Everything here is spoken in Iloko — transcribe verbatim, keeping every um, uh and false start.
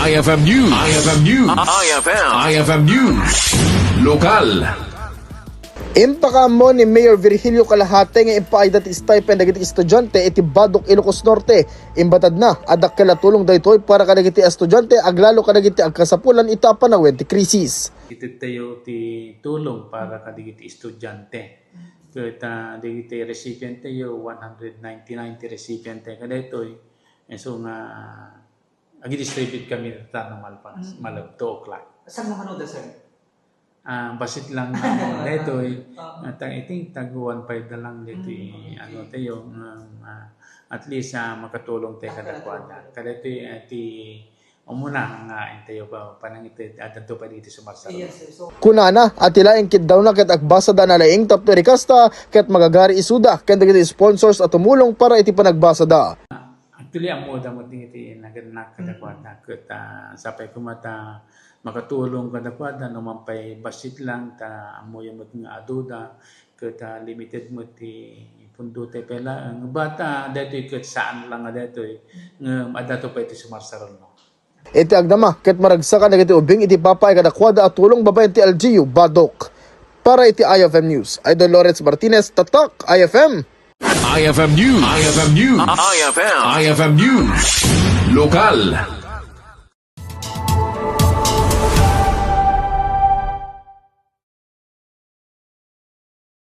I F M News. I F M News. I F M. I F M News. Lokal. Impakaammo ni Mayor Virgilio Kalahate nga impaayda ti stipend dagiti estudiante iti Badoc, Ilocos Norte. Imbatadna a dakkel a tulong daytoy para kadagiti estudiante, aglalo kadagiti agkasapulan ita a panawen ti krisis. Itedtayo ti tulong para kadagiti estudiante. Ket, ah, dagiti recipient tayo, one hundred ninety-nine ti recipient tayo kadaytoy. Isu nga agi-distribute kami ta no malpas, Mm. malab two o'clock. Saan mo kano da, sir? Ah, basit lang namin daytoy. Oo. Ah, tag, I think tag one five na lang daytoy, Mm, okay. ano tayo, um, ah, at least, ah, makatulong tayo Makatulong. kadakuada. Kadaytoy, ah, ti umuna nga intayo pa, panangitid, ah, dadto pa dito sa Marcelo. Yes, sir. So, Kunana, a ti laeng kiddawna ket agbasada a nalaing tapno iti kasta, ket magagari isuda ken dagiti sponsors a tumulong para iti panagbasada. Actually, ammoda met iti nagannak kadakuada ket, ah, sapay koma ta makatulong kadakuada no man pay bassit lang ta ammoyo met nga aduda ket, ah, limited met ti pundo tayo pay laeng. Bat, ah, daytoy ket saan lang nga daytoy ngem adda to pay ti sumarsarno. Iti agdama ket maragsakan dagiti ubing iti ipapaay kadakuada a tulong babaen ti L G U Badoc. Para iti I F M News, Idol Lawrence Martinez, Tatak I F M. I F M News. I F M News. I F M. I F M News. Lokal.